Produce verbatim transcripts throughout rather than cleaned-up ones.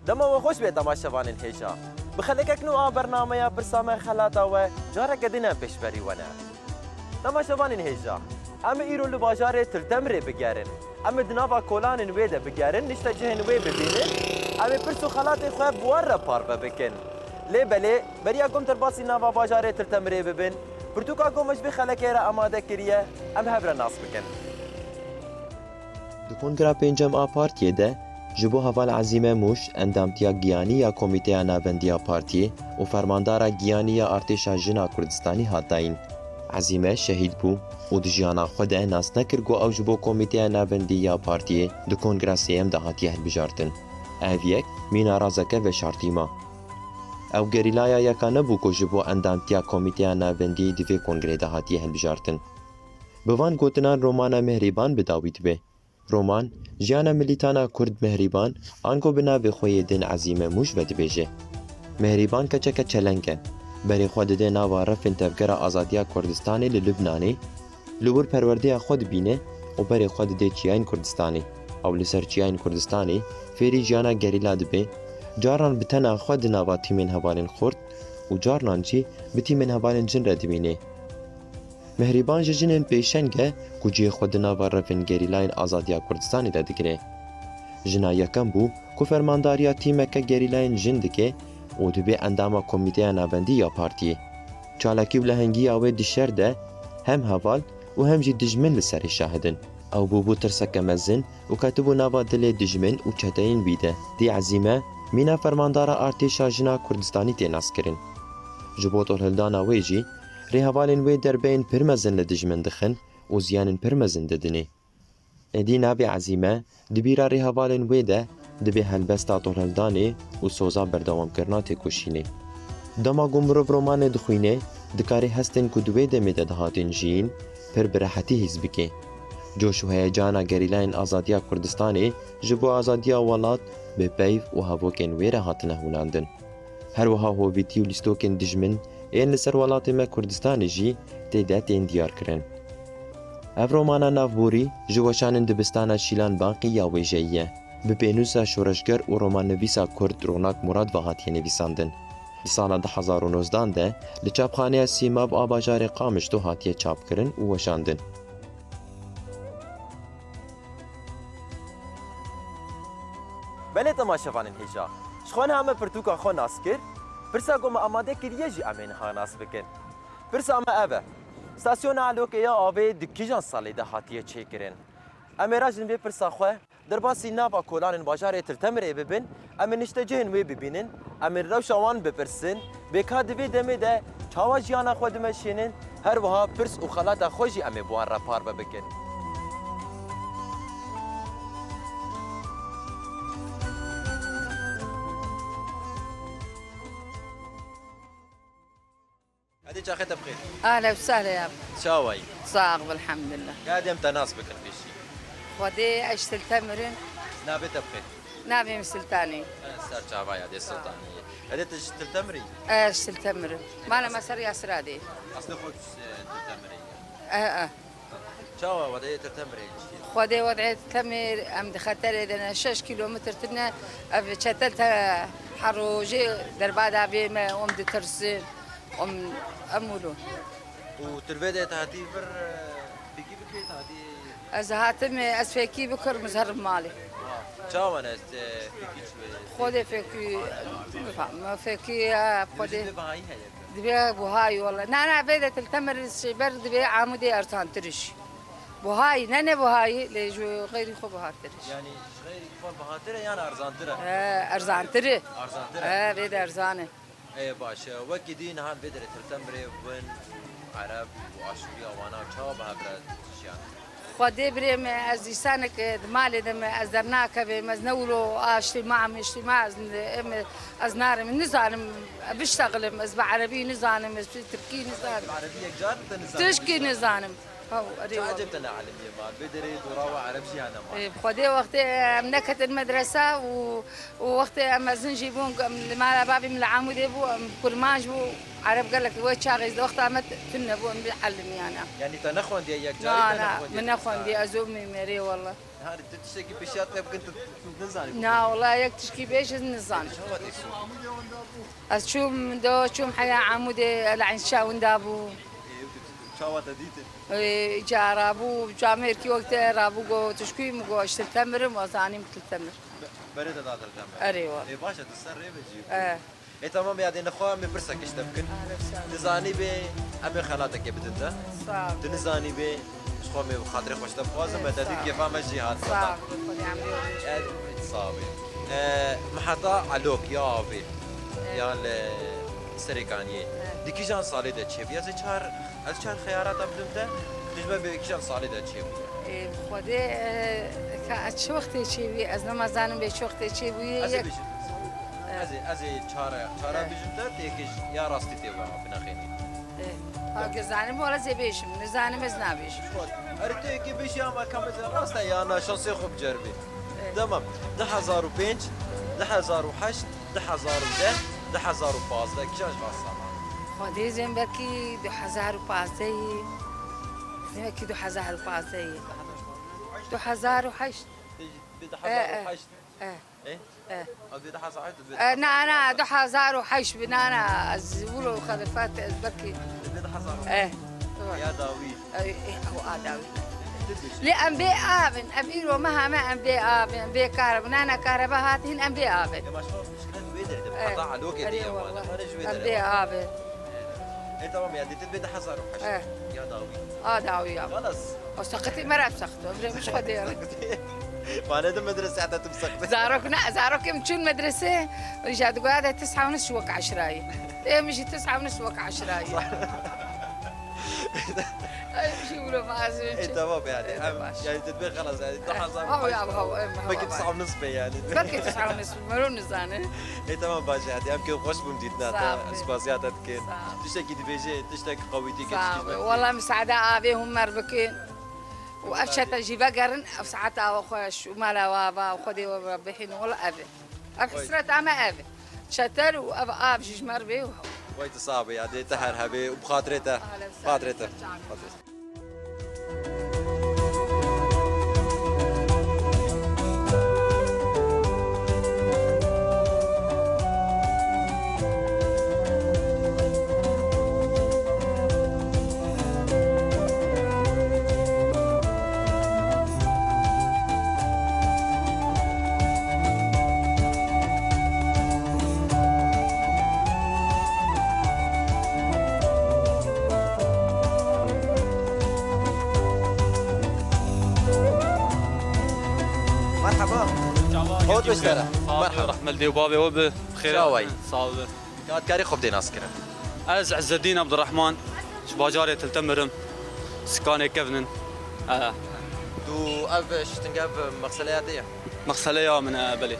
Dema we xweş be temaşevanên hêja. Bi xelekek nû a bernameya Pirsa Me Xelata We careke din em pêşberî we ne. Temaşevanên hêja, em ê îro li bajarê Til Temirê bigerin. Em ê di nava kolanên wê de bigerin, niştecihên wê bibînin. Em ê pirs û xelatê xwe bi wan re parve bikin. Lê belê, beriya ku em derbasî nava bajarê Til Temirê bibin, pirtûka ku me ji vê xelekê re amade kiriye, em hev re nas bikin. Di Kongra Pêncem a Partiyê de ji bo heval Ezîme Mûş endamtiya giyanî ya Komîteya Navendî ya Partiyê û Fermandara Giyanî ya Artêşa Jin a Kurdistanî hat dayîn. Ezîme şehîd bû û di jiyana xwe de nas nekir ku ew ji bo Komîteya Navendî ya Partiyê di Kongra Sêyem de hatiye hilbijartin. Ev yek mîna razeke veşartî ma. Ew gerîlaya yeka nebû ku ji bo endamtiya Komîteya Navendî di vê kongrê de hatiye hilbijartin. Bi van gotinan romana Mehrîban bi dawî dibe. Roman, jiyana milîtana Kurd Mehrîban, ango bi navê xwe yê din Ezîme Mûş vedibêje. Mehrîban keçeke çeleng e. Berê xwe dide nava refên Tevgera Azadiya Kurdistanê li Lubnanê, li wir perwerdeya xwe dibîne û berê xwe dide çiyayên Kurdistanê. Ew li ser çiyayên Kurdistanê fêrî jiyana gerîla dibe, carnan bi tena xwe di nava tîmên hevalên xurt û carnan jî bi tîmên hevalên jin re dibîne. Mehrîban ji jinên pêşeng e ku cihê xwe di nava refên gerîlayên azadiya Kurdistanê de digire. Jina yekem bû ku fermandariya tîmeke gerîlayên jin dike û dibe endama Komîteya Navendî ya partiyê. Çalakî û lehengiya wê di şer de hem heval û hem jî dijmin li serê şahid in. Ew bûbû tirseke mezin û ketibû nava dilê dijmin û çeteyên wî de. Dê Ezîme mîna fermandara artêşa jin a Kurdistanî tê naskirin. Ji bo tolhildana wê jî rêhevalên wê derbeyên pir mezin li dijmin dixin û ziyanên pir mezin didinê. Êdî navê Ezîme di bîra rêhevalên wê de dibe helbesta tolhildanê û soza berdewamkirina têkoşînê. Dema ku mirov romanê dixwîne, dikare hestên ku di wê demê de dihatin jiyîn, pir bi rehetî hîs bike. Coş û heyecana gerîlayên azadiya Kurdistanê ji bo azadiya welat bi peyv û hevokên wê re hatine hûnandin. Her wiha hovîtî û lîstokên dijmin ên li ser welatê me Kurdistanê jî tê de tên diyar kirin. Ev romana navborî ji weşanên dibistana Şîlan Banqî ya wêjeyî ye. Bi pênûsa şoreşger û romannivîsa Kurd Ronak Murad ve hatiye nivîsandin. Di sala du hezar û nozdan de li çapxaneya Sîmav a bajarê Qamişlo hatiye çapkirin û weşandin. Belê temaşevanên hêja, ji xwe niha me pirtûka xwe nas kir, pirsa ku me amade kiriye jî em ê niha nas bikin. Pirsa me ev e, stasyona Alokê ya avê di kîjan salê de hatiye çêkirin? Em ê rajin vê pirsa xwe, derbasî nava kolanên bajarê Til Temirê bibin, em ê niştecihên wê bibînin, em ê rewşa wan bipirsin, bê ka di vê demê de çawa jiyana xwe dimeşînin, her wiha pirs û xelata xwe jî em ê bi wan re parve bikin. Edê çaxê te bixêr. Ahla ve sahla ya. Çawayî? Sağ ol, elhamdülillah. Ka edê em te nas bikin pêşî. Xwedê ez ji Til Temir im. Navê te bixêr. Navê min Siltanî. E, ser çava ya dê Siltanî. Edê tu ji Til Temirî? Ez ji Til Temir im. Mala me ser ya Siradê. Aslê xwe ji, e, Til Temirî. E, e. Çawa we de yê Til Temirê giştî? Xwedê wedê Til Temir, em di xeterê de ne, şeş kîlometr tune, ev çetel te her rojê derbada vê me, em ditirsin, em, em wilo. Û tu vê de te hatî vir, e, fêkî bikirî, te hatî? Ez hatim, ez fêkî bikirim, ez herim malê. Çawa ne, e, fêkî çi wê? Xwedê fêkî, nifam, fêkî, e, xwedê. Divê bihayî heye. Divê buhayî wele. Na, na, vê de Til Temir ji ber divê Amûdê erzantir e jî. Buhayî, ne, ne buhayî, lê ji xeyrî xwe bihartir e jî. Yanî ji xeyrî xwe bihartir e yan erzantir e? E, erzantir e. Erzantir e. E, vê de erzan e. Ê, baş e. Wekî dî niha vê derê Til Temirê win Ereb û Aşûriya wana çawa bi hev re jiyan? Xwedê birê me, ez însanek, e, di malê de me, ez dernakevim, ez ne wilo a îctîma, îctîma ez, em, ez narim, nizanim biştexilim, ez bi erebî nizanim, ez bi tirkî nizanim. Erebî yekcar te nizanim? Tişkî nizanim. Haw, erê. Ça wala. Ecêb te ne elimiyê ma, vê derê dora we ereb jî hene ma. E, bi Xwedê wextê em neketin medresa û, û wextê em mezin jî bûn, em li mala bavê min li Amûdê bû, em kurmanc bû, ereb gelek wê çaxê wexta me tune bû, em bielimiyane. Yanî te nexwendiye yekcarî? Na, te na, nexwendiye min nexwendiye, ez û mîmerê wala. Harî tu tiştekî pêşiya te bikin, tu, tu nizanî. Na, wala yek tişkî bêj, ez nizanim. Çawa tê çû? Ez çûm do, çûm heya Amûdê, Elîn Şah winda bû. Ê, tu, tu, çawa te dîtin? Ê, îca rabû, camêrkî wek te rabû, got, "Tu ji kû yî?" Min got, "Ji Til Temir im." Ez zanîm Til Temir. Be-, berê te da Til Temir. Erê, wa. Ê, baş e, tu ser rê be jî. E. Ê, temam ya, dê nexwe em ê pirsek ji te bikin. Ahlan, sağ ol. Tu zanî bê, em ê xelateke bidin te. Sağ ol. Tu nizanî bê, ji xwe em ê bi xatirê xwe ji te bixwazin, ê, me te dît, sağ ol, kêfa me jî hat. Sağ ol, Xwedê emrê we. E, sağ ol. E, Miheta Elok ya avê, ê, ya li Serêkaniyê. Ê. Di kîjan salê de çêbû? Ez ê çar, ez çar xeyarata bidim te, tu ji me bê kîjan salê de çêbû? Ê, Xwedê, e, ka ez çi wextê çêbû? Ez nema zanim bê çi wextê çêbû. Ez ê yek bêjim. Ê. Ez ê, ez ê çare, çare, ê, bêjim te, têkê ji ya rastî tê ve binexênî. Ê. Ha, ge zanim wala zê bêjim, nizanim ez nabêjim. Her têkê bêjî ama ka me zê rast e ya na şansê xwe biceribî. Ê. Tamam. Du hezar û pênc, du hezar û heşt, du hezar û deh, du hezar û pazdeh, kîjan ji van salan? Xwedê zên belkî du hezar û pazdeh yî. Zên belkî du hezar û pazdeh yî. Du hezar û heşt. Bê du hezar û heşt. E, e. E. E? E. A, bê du hezar û heşt, bê du hezar û heşt. E, na, na, du hezar û heşt bi, na, na, ez wilo xelefat, ez belkî. Bê du hezar û heşt. E. Ya dawî. E, e, ew a dawî. Lê em bê av in, em îro meha me em bê av in, em bê kahreba, na, na, kahreba hat hîn em bê av in. Ê, maşallah, muşkilet wê derê de, e, heta Elokê, erê, diye, wallah. Em bê av in. E, tamam ya, dê tu bê du hezar û heşt. E. Ya dawî. A dawî ya. Xelas. O seqitî me re seqit, ömrê min ji Xwedê re. Mane de medrese heta tu seqit. Zarok ne, zarokê min çûn medrese, îja digoya de tis'a û nis wek eşrayî. Ê min jî tis'a û nis wek eşrayî. Ay, min jî wilo mazim. E, tamam yani. Ê, em, baş. Yani, tu dibê xelas, yani, du hezar û heşt. Haw, ya, haw, em, haw, belkî tis'a û nis be yani. Belkî tis'a û nis, mero nizane. E, tamam, baş, yani, em kê xweş bûn dîtina te, spas ê te dikin. Sağ ol. Tiştekî dibêjê, tiştek qewîtî ke. Sağ ol. Wala misaade avê hûn me re bikin. Û ev çete jî vegerin, ev saeta we xweş û mala we ava û Xwedê we re bihîn, wala ev e. Ev hisreta me ev e. Çeter û ev av jî ji me re bê û. Wey tu sax be ya, dê te her hebê û bi xatirê te. Ahlan, sağ ol. Xatirê te. Xatirê te. Merhaba. Çawa, hot beşlere. Sağ ol, merhaba. Rehmet dê û bavê we bi xêr. Çawa yî? Sağ ol. Ya dikarî xwe bidê naskirin? Ez Izzeddîn Abdurrahman, ji bajarê Til Temir im. Sikanê kevn in. E. Tu ev şitinge ev mexseleya te ye? Mexseleya min e, belê.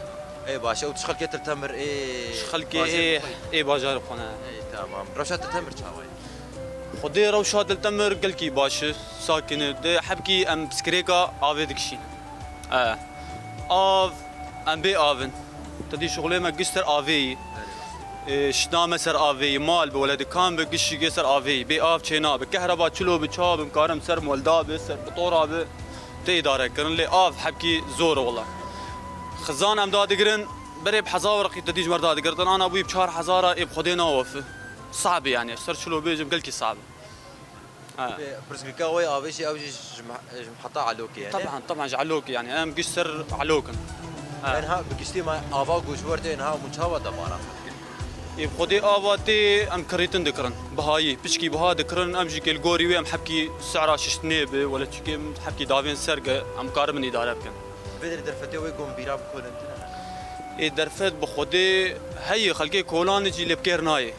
Ê baş e, û tu ji xelkê Til Temir ê? Ji xelkê ê, ê bajarê xwe ne. Ê, tamam. Rewşa Til Temir çawa ye? Xwedê rewşa Til Temir gelkî baş e, sakin e. Dê hebkî em piskirêka avê dikişîn. E. Av, em bê av in. Te dî şixulê me giş ser avê yî. E, şina me ser avê yî, mal bi, wele dikan bi, gişî gê ser avê yî. Bê av çê nabe. Kehreba çilo bi, çawa bi, em karin ser molda bi, ser motora bi. Tê îdare kirin, lê av hebkî zor e wela. Xizan em dadigirin, berê bi hezar werqî te dî ji me re dadigirtin, ana bûyî bi çar hezar a, ê bi Xwedê nawefi. Sab e yani, ser çilo bêjim, gelkî sab e. Ha. Pirsgirêka we avê jî, ew jî ji meh-, ji meheta Elokê ye, ne? Teban, teban, ji Elokê yani, em giş ser Elok in. Ha. Enha bi giştî me ava ku ji we re tê, enha hûn çawa debara xwe dikin? Ê, bi Xwedê ava tê, em kirêtin dikirin. Bihayî, piçkî biha dikirin, em jî kêlgorî wê, em hebkî sera şiştinê bi, wele çikê em hebkî davên ser ge, em karibin îdare bikin. Vê derê derfetê wê ku em bîra bikolin tune ne? Ê, derfet bi Xwedê heye, xelkê kolan jî lê bi kêr nayê.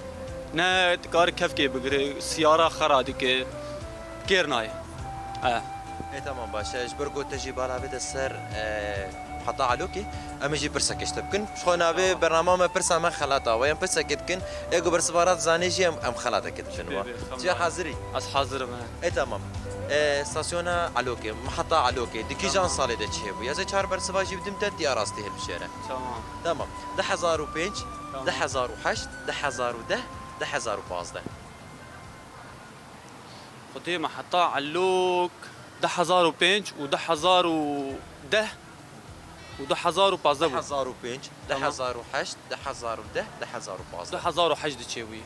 Ne dikare kevkê bigire, siyara xera dike, kêr nayê. E. Ê, tamam, baş e. Ji ber ku te jî bala vê de ser, e, heta Elokê, em ê jî pirseke ji te bikin. Ji xwe navê, tamam, bernama me pirsa me xelata we. Em pirsekê dikin. Ê ku bersiva re zanê jî em, em xelateke didin we. Bê, bê, xemla. Çi hazir î? Ez hazir im, he. Ê, tamam. E, stasyona Elokê, meheta Elokê, di kîjan, tamam, salê de çêbû? Ez ê çar bersiva jî bidim te, tu ya rastî hilbijêre. Tamam. Tamam. Du hezar û pênc, tamam, du hezar û heşt, du hezar û deh, du hezar û pazdeh. Xwedê meheta Elok du hezar û pênc û du hezar û Deh û du hezar û pazdeh bû. Du hezar û pênc, Tamam. du hezar û heşt, du hezar û deh, du hezar û pazdeh. Du hezar û heşt diçe wî.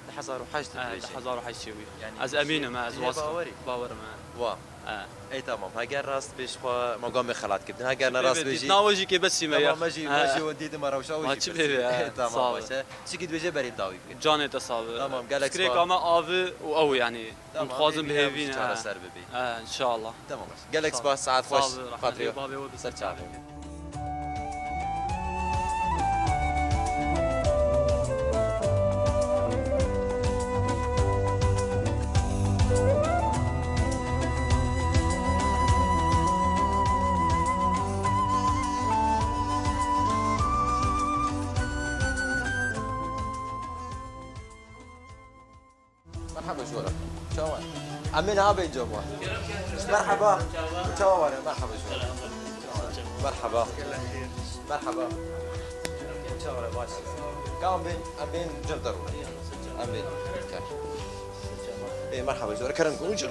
Du hezar û heşt He, dibêjî. du hezar û heşt çe bû. Yani Ez emîn im, ez waz bawerî. Bawer im, he. Wa. He. Ey tamam, heger rast bêj xwe ma gam xelat kibdin. Heger ne rast bêjî. Nawe jî kê besî me ya. Tamam, me jî, me jî wendî dima rewşa wî jî. Çi bê ya. Tamam, baş e. Çikî dibêje berî dawî bikin. Canê te sağ be. Tamam, gelek spas. Fikrêka me avi û ew yani. Tamam, dixwazim bi hêvî ne. Çareser bibî. He, inşallah. Tamam, baş. Gelek spas, saet xweş. Sağ be, rehmetî bavê we bi ser çavê. Merhaba şora. Çawa? Emin abi ince bu. Merhaba. Çawa var? Merhaba şora. Merhaba. Merhaba. Çawa baş? Kam bin, em bin cevderu. Em bin. Ê, merhaba şora. Kerem ku ucun.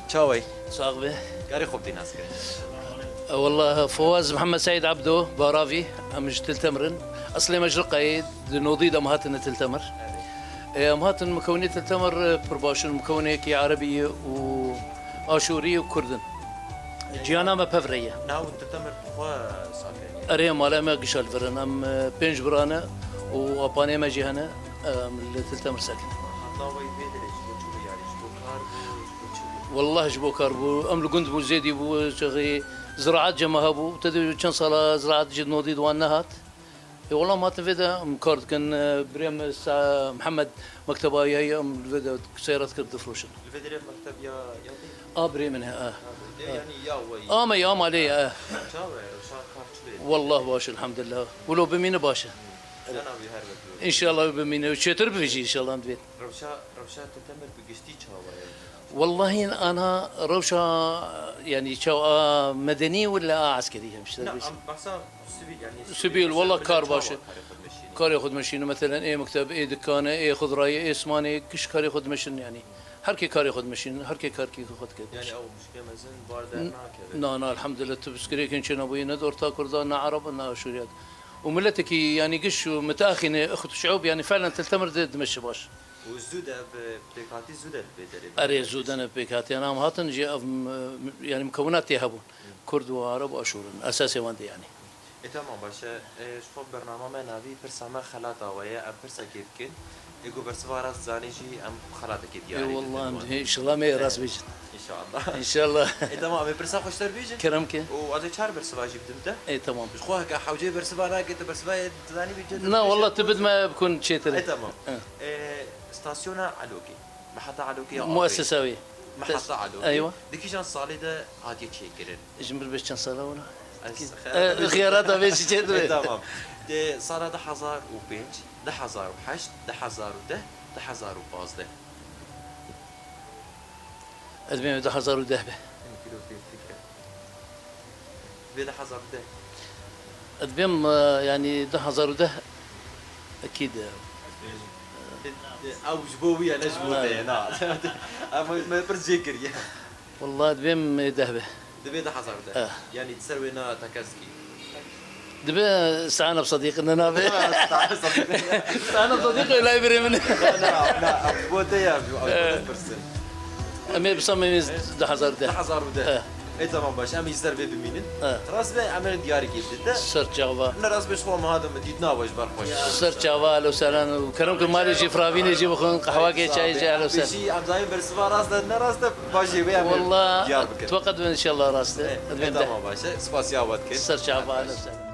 Çaway? Sax be. Karê xwe bi nas kirin. E, wallah, Fawaz Mihemed Seîd Ebdo, Baravî, em ji Til Temir in. Eslê me ji Riqeyê, di nodî de em hatine Til Temir. Evet. E, em hatin mikewnê Til Temir, e, pir baş in, mikewnekî erebî ye û aşûrî û kurd in. Ciyana me pevre ye. Nav û Til Temir xwe sakin ye. Erê, mala me gişa li vir in. Em, e, pênc bira ne û apanê me jî hene, em li Til Temir sekin. Hatna wê vê derê ji bo çi bû, yani ji bo kar bû, ji bo çi bû? Wallah ji bo kar bû. Em li gund bû, zêdî bû, çixî ziraat cema hebû. Te dê çend sala ziraat ji nodî di wan nehat. Ê, wela em hatin vê de em kar dikin, e, birê me Sa-, Mihemed mekteba ye, em li vê de seyret kir difroşin. Li vê derê mekteb ya, ya dê? A birê min he, a. Ha, dê, yanî ya we yî? A me ya, malê ye, a. Çawa ye? Rewşa kar çi bê? Wallah baş, elhamdulillah. Wilo bimîne baş e. Ya navê her wekî. Înşallah bimîne. Çêtir bivî jî înşallah em divê. Rewşa, rewşa Til Temir bi giştî çawa ye? Wallahî ana rewşa, yani çawa medenî wila a eskerî hemşire Na, bêjin. Em behsa sivîl, yani Sivîl, sivîl, wallah mesela kar millet baş e. Çawa karê xwe dimeşîne? Karê xwe dimeşîne, meselen ê mekteb, ê dikane, ê xudrayê, ê simanê, giş karê xwe dimeşin yani. Her kê karê xwe dimeşîn, her kê karkî xwe dike. Yani ew muşkilê mezin bar der nakeve. Na, na, elhamdulillah, tu biskirêkên çênabûyî ne di orta Kurda, ne Ereb, ne Aşûriya. Û miletekî, yani giş û mitaxîne, ixwet û şiûb, yani felen Til Temir de dimeşe baş. Û zû de bi pêkhatî zû de li vê derê Erê, berdest zû de ne pêkhatî. Em hatin jî ev, m-, yani mukewinatê hebûn. Kurd û Arab û Aşûr in. Esasê wan de yani. E, tamam, baş e. E, ji xwe bernama me navî pirsa me xelata we ye. Em pirsekê dikin. Ê ku bersiva rast zanî jî em xelatekê diyarî Ê, wallah, em didin wan. Înşallah me rast bêjin. Înşallah. Înşallah. E, tamam, em ê pirsa xweşter bêjin. Kerem ke. Û ez ê çar bersiva jî bidim te. Ê, tamam. Ji xwe heke hewceyê bersiva nake, tu bersiva yê dizanî bêje. Na, wallah, tu bidme bikun çêtir e. Ê, tamam. He. Ê, stasyona Elokê. Meheta Elokê ya Muessesa wî. Meheta Elokê. Eywa. Di kîjan salê de hatiye çêkirin? Ji min re çend sala wina? Ez Ki-, xeyara e, xeyara da vê çi çêtir e. E, tamam. Di sala du hezar û pênc, du hezar û heşt, du hezar û deh, du hezar û pazdeh. Ez bêm du hezar û deh be. Hin kilo tê fikre. Vê du hezar û deh. Ez bêm, e, yani du hezar û deh ekîd e. Ew ji bo wî ye, ne ji bo te ye, na. Ev me, me pirs jê kiriye. Wallah, dibêm deh be. Dibê du hezar deh. Eh. Yani di ser wê na tekez kî. Dibe Saenab Sadiq ne nabe. Saenab Sadiq. Saenab Sadiq lay birê min. Na, na, na, ev bo te ya, ev bo te pirsin. Em ê bi samê du hezar deh. Du hezar deh. Eh. E, tamam, baş. Em ê ser vê bimînin. Eh. Rast be, em ê diyarî kê bidin te. Ser çava. Ne rast be, xwe me hadim dît na baş bar xweş. Ser çava, alo selen. Kerem ke malê jî firavînê jî bixwin, qehwakê, çayê jî, alo selen. Pêşî em zayîn bersiva rast e, ne rast e. Bajê wê em ê Wallah, diyar bikin. Tu qet bin inşallah rast e. E, e, tamam, baş e. Spasiya we dikin. Ser çava, alo selen.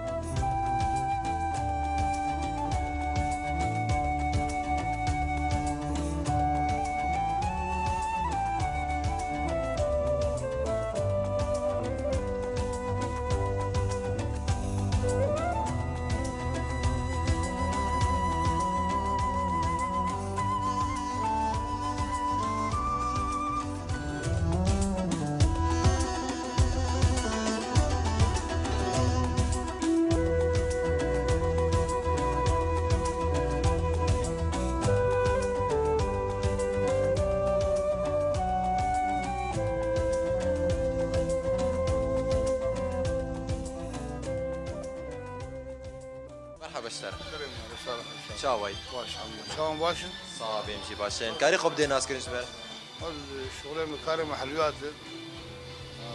Baş ser. Kerem, sağ ol. Çaway? Baş, hamdolsun. Çawan baş in? Sağ ol, em jî baş in. Karê xwe bidê naskirin ji me. Ez, e, şuxulê min karê min helwiyat e.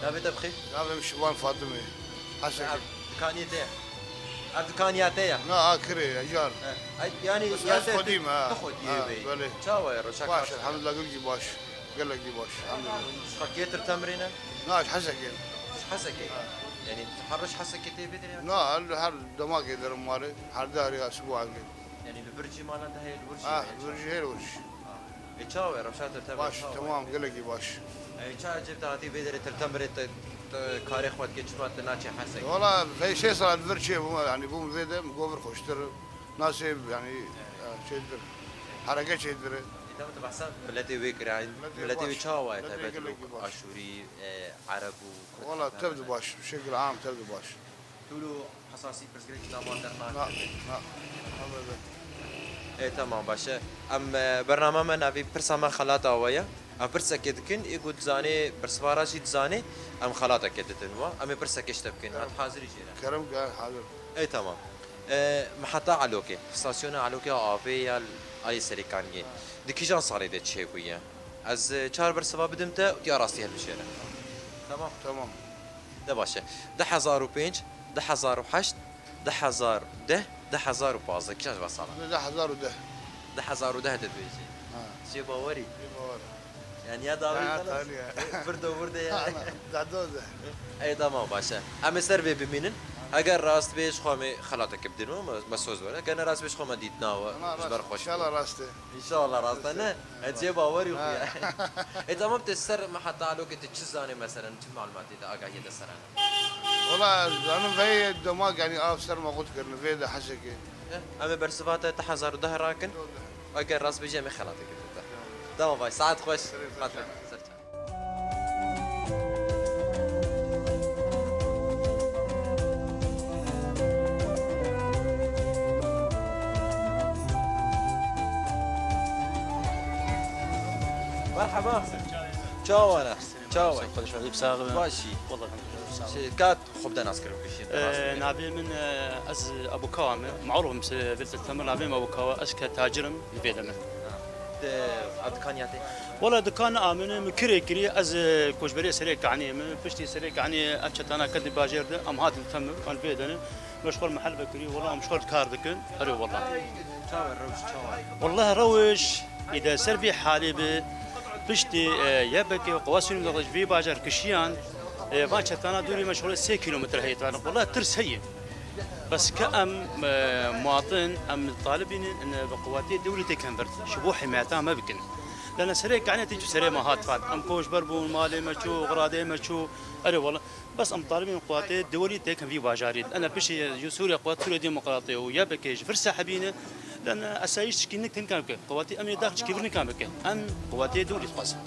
Navê te bi xêr? Navê min Şivan Fatimê. Hesek. Ev dikaniye te ye? Ev dikaniya te ye? Na, a kirê ye, car. He. Ay, yani, bes ya ez te xwedî me, ha. Tu xwedî yê Ha, wê. Belê. Çawa ye, roşa kar? Baş, elhamdülillah, gelekî baş. Gelekî baş, elhamdülillah. Ji xwe kê tir temirîne? Na, ji Hesekê. Ji Hesekê? Ha. Yani, her roj Hesekê tê vê derê ya? Na, her, her demakê derim malê, her deharê ya sibo evlê. Yani, li vir jî mala te heye, li wir jî Ah, heye, li vir çawa? Jî heye, li vir jî. Ah. E, çawa ye? Rewşa te tevir Baş, çawa ye? Temam, gelekî baş. E, ça cêb te hatî vê derê tir temirê te, te karê xwe dikê, çima te naçê Hesekê? Wala, vey sê sal li vir çê bûm, yani, bûm vê de, min got vir xweştir, nasê, yani, e, çêtir, hereke çêtir. E, tamam, te behsa miletê wê kira, miletê wê baş, çawa ye, miletê taybet gelekî baş. Aşûrî, e, Ereb û Kurd Wala, tev di baş, bi şekil am tev di baş. Tu lo hesasî pirsgirêk ji te wan dernakeve. Na, na. Ê, tamam, baş e. Em, e, bernama me navê pirsa me xelata we ye. Em pirsekê dikin, ê ku dizanê, bersivara jî dizanê, em xelatekê didin we. Em ê pirsekê ji te bikin. Hat hazirî jê re? Kerem ke, hazir. Ê, tamam. E, Miheta Elokê, stasyona Elokê a avê ya Alî Serêkaniyê. Di kîjan salê de çêbûye? Ez, e, çar bersiva bidim te û tu ya rastî hilbijêre. Tamam. Tamam. De baş e. Du hezar û pênc, du hezar û heşt, du hezar û deh, du hezar û pazdeh. Kîjan ji van salan? Du hezar û deh. Du hezar û deh de dibêjî. Ha. Jê bawerî? Jê bawer. Yani ya dawî Ha, xelas. Tanî ya. E, virdo virde ya. Ha, na, dado de. Ey, tamam, baş e. Em ê ser vê bimînin. Eger rast bê, ji xwe em ê xelateke bidin we, me, me soz were. Eger ne rast bê, ji xwe me dîtina we. Ana Ji ber rast. Xweş. İnşallah rast e. İnşallah rast e, ne? Rast. Ez jê bawerî xwe Ha. ye. E, tamam, te ser Miheta Elokê te çi zanê, meselen, çi malumatê te, agahiyê te ser hene? Wala, zanim vey demak, yani, av ser me qut kirin, vê de Hesekê. Eh, em ê bersiva te du hezar û deh rakin. Eger rast bêjî, em ê xelatê girtin te. Tamam, vay, saet xweş. Serê xweş. Xatir, ser çav. Merhaba. Çawa ne? Çawa? Xweş, sax be. Başî. Wallah, elhamdülillah, sax be. Şey, kat xwe bide nas kirin bişîn. Ee, navê min, e, ez Abukawa me. Maruf im se vê te temir navê min Abukawa. Ez ke tacir im, vê de me. Ha. Te, a dikan ya te? Wala dikan a min, min kirê kirî, ez, e, koçberê Serê Kaniyê me. Piştî Serê Kaniyê ev çetana ketin bajêr de, em hatin temir, an vê de ne. Me ji xwe re mehel vekirî, wela em ji xwe re kar dikin. Erê wela. Çawa rewş, çawa? Wela rewş, îde ser vî halê bi, piştî, e, YPG, Quwasî Nûzdeh ji vî bajar kişiyan, e, van çetana dûrî me ji xwe re sê kîlometre heye, wela tirs heye. Bes ke em, e, muwatin, em talibînin, e, bi quwatê dewlê têkin vir, ji bo himeta me bikin. Lana serê kanê tê çû serê me hat fat. Em koçber bûn, malê me çû, xiradê me çû. Erê wela. Bes em talibên quwatê dewlî têkin vî bajarî. Ena piştî ji Sûriye, quwat Sûriye Demokratê û YPG ji vir sahibî ne. Lana esayîş çikî nik tin kan bike. Quwatê emnê dax çikî vir nikan bike. Em quwatê dewlî dixwazin.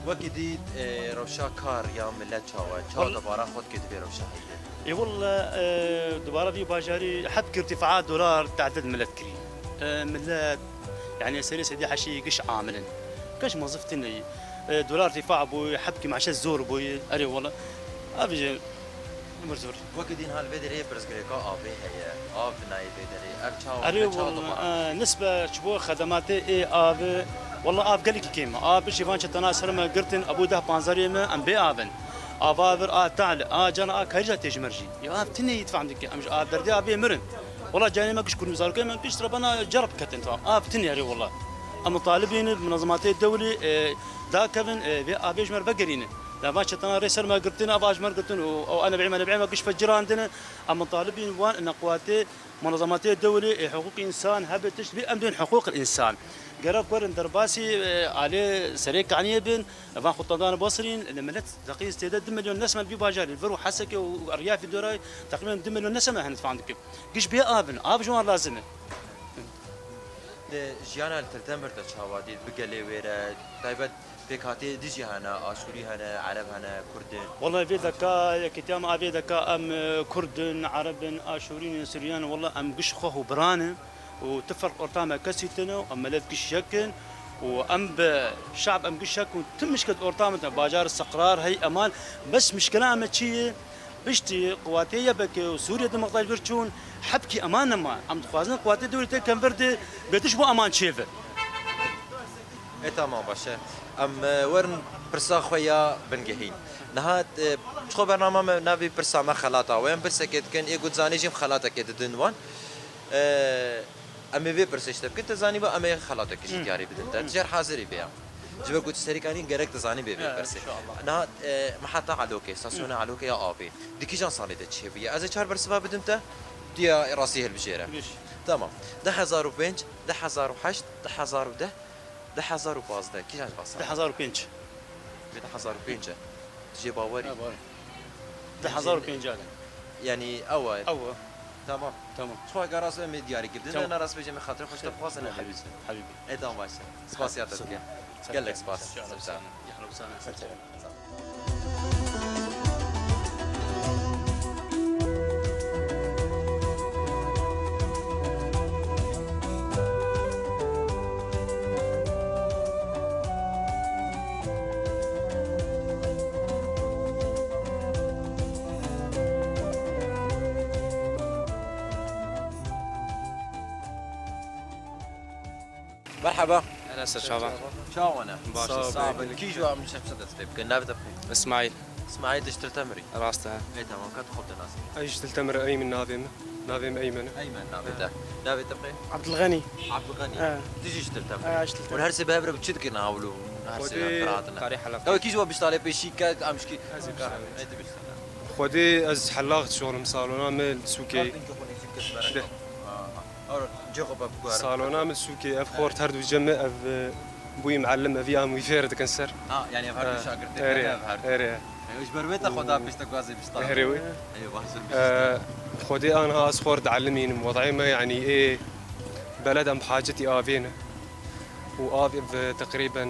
Wekî dî, e, rewşa kar ya milet çawa? Çawa Wal- dubara xwe dike di vê rewşa heyde? Ê wela, e, dubara vî bajarî heb kir irtifaa dolar tehdid milet kirî. E, milet, yani serê sedî heşî giş amilin. Giş mozif tine. E, dolar irtifaa bû, hebkî meşe zor bû. Erê wela. Abi jî, umur zor. Wekî dîn hal vê derê pirsgirêka avê heye. Av nayê vê derê. Ev çawa, Erê ev çawa wela, dubara? E, nisbe ji bo xedematê ê avê, wela av gelekî kêm e. Av piştî van çetana ser me girtin, ebû deh panzerê me, em bê avin. Ava vir a tal, a cana a karîja tê ji mir jî. Ya av tine îtfam dike, em ji av derdê avê mirin. Wela canê me giş kurmî zarokê me giş rebana cerb ketin tam. Av tine erê wela. Em talibîn bi munazematê dewlî, e, dakevin, e, vê avê ji me re vegerîne. La van çetana rê ser me girtin, ava ji me re girtin û, û ene bî me, ne bî me giş fecirandine. Em talibîn wan ene quwatê munazematê dewlî, e, hiqûq însan hebe tişt bî, em bên hiqûq însan. Gerek werin derbasî, e, alê serê kaniyê bin, van xwe tendan basirîn, li milet teqîz tê de du milyon nesme li vî bajarî, vir û Hesekê û Eryafî Dorayê teqrîben du milyon nesme hene fan dikin. Giş bê av in, av ji wan lazim e. Di jiyana li Tirtemir de çawa dît, bi gelê wê re, taybet pêkhatiyê dijî hene, Aşûrî hene, Ereb hene, Kurd in? Wela vê deka, yekîtiya me a vê deka em, e, Kurd in, Ereb in, Aşûrî ne, Suryan, wela em giş xwe û biran in. û tu ferq orta me kesî tune û em milet giş yek in û em bi şab em giş yek û tu mişkil orta me tune. Bajar istiqrar hey eman, bes mişkila me çi ye? Piştî quwatê Y P G û Sûriyê di mextaş bir çûn, hepkî eman nema. Em dixwazin quwatê dewletê kemvir de bêtiş bo eman çêve. E, tamam, baş e. Em, e, werin pirsa xwe ya bingehîn. Niha, e, çixwe bernama me navê pirsa me xelata we. Em pirsekê dikin, ê ku dizanê jî em xelatekê didin wan. E, em ê vê pirsê ji te bikin, te zanî ba em ê xelatekê jî diyarî bidin te. Hı. Tu jê re hazirî vê ya. Ji ber ku tu serîkanî gerek dizanî bê vê pirsê. Niha, e, me heta Elokê, stasyona Elokê ya avê. Di kîjan salê de çêbûye? Ez ê çar bersiva bidim te, tu ya rastî hilbijêre. Tamam. Du hezar û pênc, du hezar û heşt, du hezar û deh, du hezar û pazdeh. Kîjan ji van sal? Du hezar û pênc. Vê du hezar û pênc e. Tu jê bawerî? Ha, bawer. Du hezar û pênc e. Yanî ew e. Ew e. Tamam. Tamam. Çixwe ka rast em ê diyarî kir. Dina, tamam. Na rast bêje, me xatirê xwe ji te bixwazin, ne? Hebî. Hebî. E, tamam, baş e. Spasiya te dike. Gelek spas. Sağ ol. Sağ ol. Merhaba. Hele ser çava. Çawa ne? Baş. Sağ ol. Sağ ol. Kî ji we em şexsa dest pê bikin? Navê te bixê? İsmail. İsmail, tu ji Til Temirî? Rast e. Ê, tamam, ka tu xwe bi te nas kî? Ez ji Til Temirî, Eymen navê min. Navê min Eymen e. Eymen navê te. Navê te bixê? Abdulxenî. Abdulxenî. E. Tu jî ji Til Temirî? E, ji Til Temirî. Hûn her sê bi hev re bi çi dikin hewl û her sê bi hev re hatine? Xwedê karê helaq. Ew kî ji we biştalê pêşî ke em şikî? Ez ê biştalê. Ê, tu biştalê. Xwedê ez helaq dişolim, salona min li sûkê. Kartên ki xwe nêzîk kes bere. De. Ha, ha. Ora, cê xwe be biguhere. Salona min sûkê, ev xort her du cem e, ev, e, bûyî muallim, evî em wî fêr dikin ser. Ha, yani ev her du şagirtê, erê, ev her du. Erê. E, ji ber wê te xwe da pêşte guazê biştan. Erê wê. Ê, baş e, biştan. E, Xwedê anha ez xort diellimînim. Wedayê me, yani, ê beled em bi hacetî avê ne. Û av ev teqrîben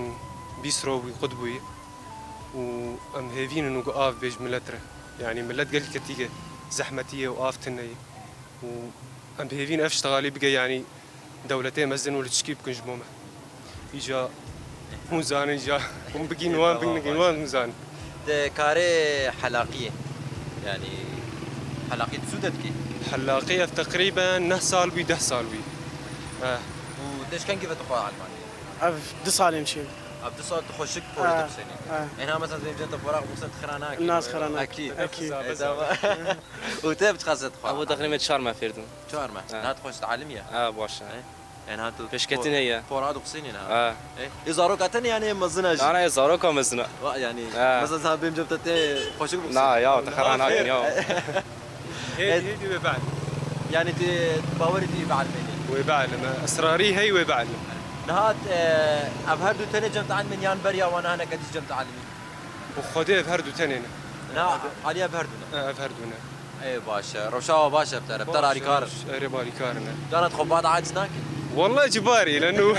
bîst roj wî qut bûyî. Û em hêvînin û av bê ji milet re. Yani, milet gelî ketî ye, zehmetî ye û av tune ye. Û em bi hêvîn ev ştexalî bike, yanî dewletê mezin û li çikî bikin ji bo me. Îca hûn zanin, îca hûn bigîn wan, bin nigîn wan, hûn zanin. Di karê helaqiyê, yanî helaqî tu sû de dikî? Helaqî ev teqrîben neh sal bû, deh sal bû. Eh. Û te ji kengî ve tu xwe Elmanî? Ev du salên çê. Ev du sal tu xweşik porê dixwînî. Eh. Êna mesela tu vêmcan te poraq bixwîn, tu xira nakî. Nas xira nakî. Ekî. Ekî. Û te bi çi qasî dixwîn? Ew teqrîben çar meh fêr dibim. Çar meh. Ha. Niha tu xweş dielîmî ye? Ha, baş e. E? E, niha tu pêşketin heye. Pora dixwînî niha? Ha. E, ê zaroka te ne yanî mezin e jî? Na, na, ê zaroka mezin e. Va, yanî, ha, mesela sen vêmcan te tê xweşik bixwîn. Na, ya, te xera nakin, ya. Hêdî, hêdî wê bielîm. Yanî tu bawerî tu wê bielîmînî? Wê bielîm, e. Israrî hey wê bielîm. Niha, e, ev her du tenê cem dielîmin yan beriya wan hene ke tu cem dielîmî? Bi Xwedê ev her du tenê ne. Na, alî ev her du ne? E, ev her du ne. Ê, baş e. Rewşa we baş e, bi te re, bi te re alîkar in. Erê, bi alîkar in, e. Dana tu xwe bad aciz nakî? Wellahî cibarî, leno.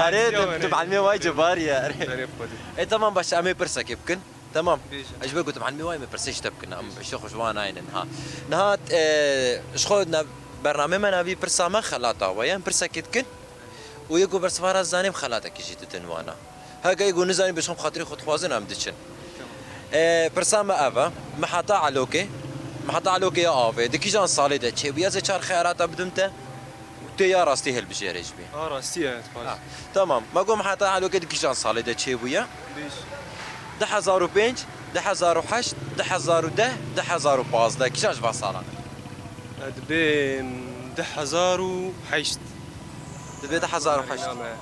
Erê, tu, tu bi elmê wayî cibarî ye, erê. Erê, bi Xwedê. Ê, temam, baş e, em ê pirsekê bikin. Temam. Bêje. Ez ji ber ku tu bi elmê wayî me pirsê ji te bikin. Em piştê xwe ji wan naynin ha. Niha, e, ji xwe ne, bernamê me navî pirsa me xelata we ye. Em pirsekê dikin. Û yê ku bersiva rast zanî em xelatekî jî didin wana. Heke yê ku nizanî bi xwe xatirê xwe dixwazin em diçin. E, pirsa me ev e. Me heta Elokê, me heta Elokê ya avê. Di kîjan salê de çêbûye? Ez ê çar xeyarata bidim te. Tê ya rastî hilbijêre ji bî. A rastî ye, dixwazim. Ha, tamam. Me got me heta Elokê di kîjan salê de çêbûye? Bêj. Du hezar û pênc, du hezar û heşt, du hezar û deh, du hezar û pazdeh. Kîjan ji van salan e? E, dibê, em, du hezar û heşt. Dibê du hezar û heşt. Name.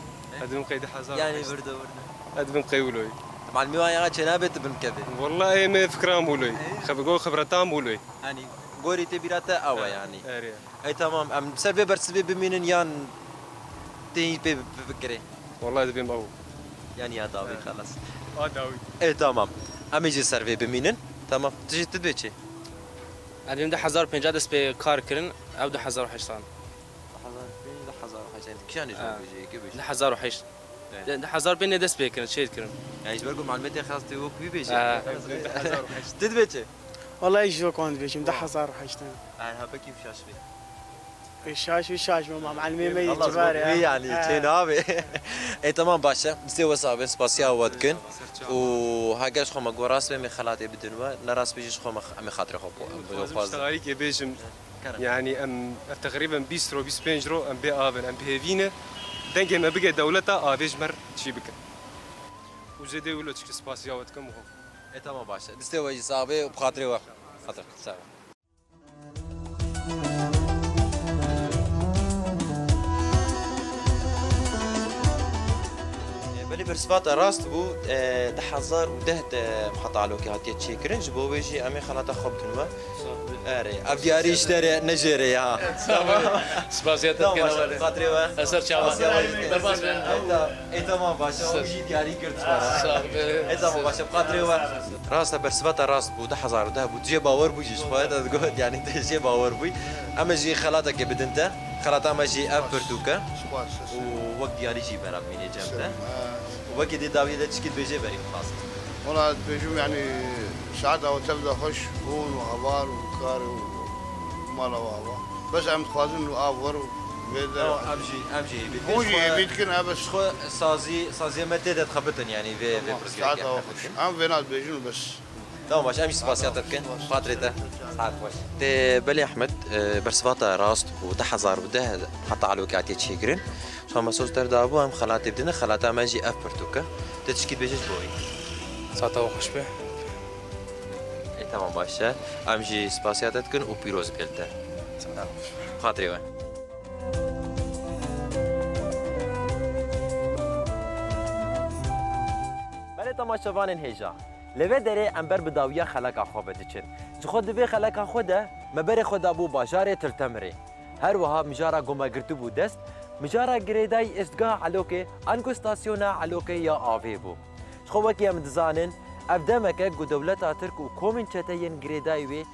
E, dibim qey du hezar û heşt. Yani virdo, virdo. E, dibim qey wilo ye. Malmî wan ya çê nabe tu bin kevê. Wellahî, em fikran wilo ye. E? Xeb-, go xebretan wilo ye. Hani gorî te bîra te ew e yani. Erê. Ey, tamam, em ser vê bersivê bimînin yan tê pê bi-, bikirê? Wellahî dibêm ew. Yanî ya dawî, xelas. A dawî. Ey, tamam. Em ê jî ser vê bimînin. Tamam. Tu jî tu dibê çi? Ez dibêm du hezar û pênc dest pê kar kirin, ew du hezar û heşt an. Du hezar û pênc, du hezar û heşt. Kîjan jî bêjî, yekê bêjî. Du hezar û heşt. Evet. De, du hezar û pênc dest pê kirin, çêd kirin. Yani ji ber ku malûmetê xelas tê wek wî bêjî. Ha. Xelas. Du hezar û heşt. Tu dibê çi? Wellahî ji wek wan dibêjim, du hezar û heşt. Erha pekî şaş bê. Şaş û şaş mama, melimê me yê Allah civarê, wî ha. Yani, ha. Çê nabe. E, tamam, baş e. Distê we sax be, spasiya we dikin. Û heger ji xwe me got rast be, em ê xelatê bidin we. Ne rast be jî ji xwe me, em ê xatirê xwe bo-, em Dixwazim ji xwazin. Tarîkê bêjim. Kerem. Yani, em, ev teqrîben bîst ro, bîst pênc ro, em bê av in, em bi hêvî ne. Dengê me bige dewleta, avê ji me re çî bikin. Û zêdê wilo çi spasiya we dikim û. E, tamam, baş e. Distê we jî sax be û bi xatirê we. Xatir, sax be. Belê, bersivata rast bû, e, du hezar û deh de heta alokê hatiye çêkirin, ji bo wê jî em ê xelata xwe bikin we. Erê, ev diyarî ji te re ne jê re ya. Tamam. Spasiya te dikene wele. Xatirê we. Eser çawa. Spasiya we. Derbas be. Ey, tamam, baş e. Ew jî diyarî kir dixwara. Sağ ol. Ey, tamam, baş e. Xatirê we. Rast e, bersivata rast bû, du hezar û deh bû. Tu jê bawer bû jî, ji xwe te digot, yani, tu jê bawer bû. Em ê jî xelatekê bidin te. Xelata me jî ev pirtûk e. Spas. Û wek diyarî jî bera bimînê cem te. Spas. Û wekî dê dawiyê de çikî dibêjê berî bixwazin. Wala dibêjim, yani, saeta we tev de xweş, hûn û heval û kar û mala we ava. Bes em dixwazin û av wer û vê de. Tamam, em jî, em jî hêvî dikin. Hûn jî hêvî dikin, ha, bes. Ji xwe sazî, saziyê me tê de dixebitin, yani vê, vê pirsgirêkê. Tamam, saeta we xweş. Em vêna dibêjin û bes. Tamam, baş, em jî spasiya te dikin. Xatirê te. Saet xweş. Tê belê Ehmed, e, bersivata rast bû, du hezar û deh heta alokê hatiye çêkirin. Ji xwe me soz te re dabû, em xelatê bidin, xelata me jî ev pirtûk e. Tê tişkî dibêjî ji bo wî? Saeta we xweş be. Ê, tamam, baş e. Em jî spasiya te dikin û pîroz bê li te. Saeta we xweş be. Xatirê we. Belê temaşevanên hêja, li vê derê em ber bi dawiya xeleka xwe ve diçin. Ji xwe di vê xeleka xwe de me berê xwe dabû bajarê Til Temirê. Her wiha mijara ku me girtibû dest, mijara girêdayî êstgaha Elokê anku stasyona Elokê ya avê bû. Ji xwe wekî em dizanin, ev demeke ku dewleta Tirk û komên çeteyên girêdayî wê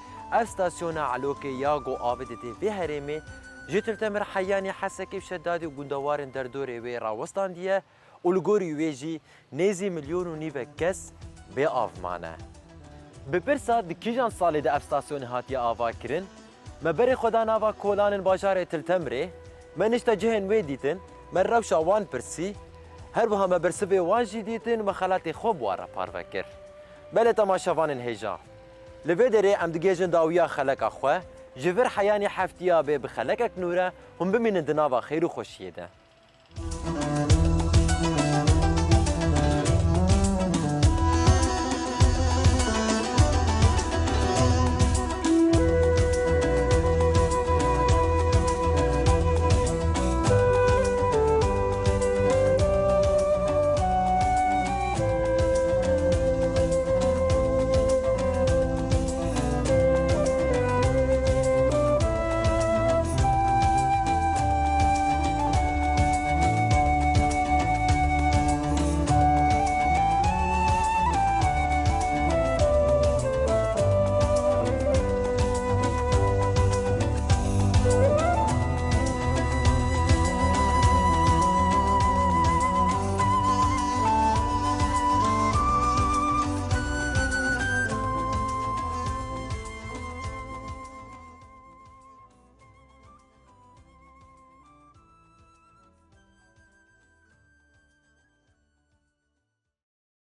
ev stasyona Elokê ya ku avê didê vê herêmê, ji Til Temir, Heyanî, Hesekê û Şedadî û gundewarên derdorê wê rawestandiye û li gorî wê jî nêzî milyon û nîvek kes bê av mane. Bi pirsa di kîjan salê de ev stasyonê hatiye ava kirin? Me berê xwe da nava kolanên bajarê Til Temirê, me nişta cihên wê dîtin, me rewşa wan pirsî, her wiha me bersivê wan jî dîtin û me xelatê xwe bi wan re parve kir. Belê temaşevanên hêja, li vê derê em digihêjin dawiya xeleka xwe, ji vir heyanî heftiya bê bi xelekek nû re hûn bimînin di nava xêr û xweşiyê de.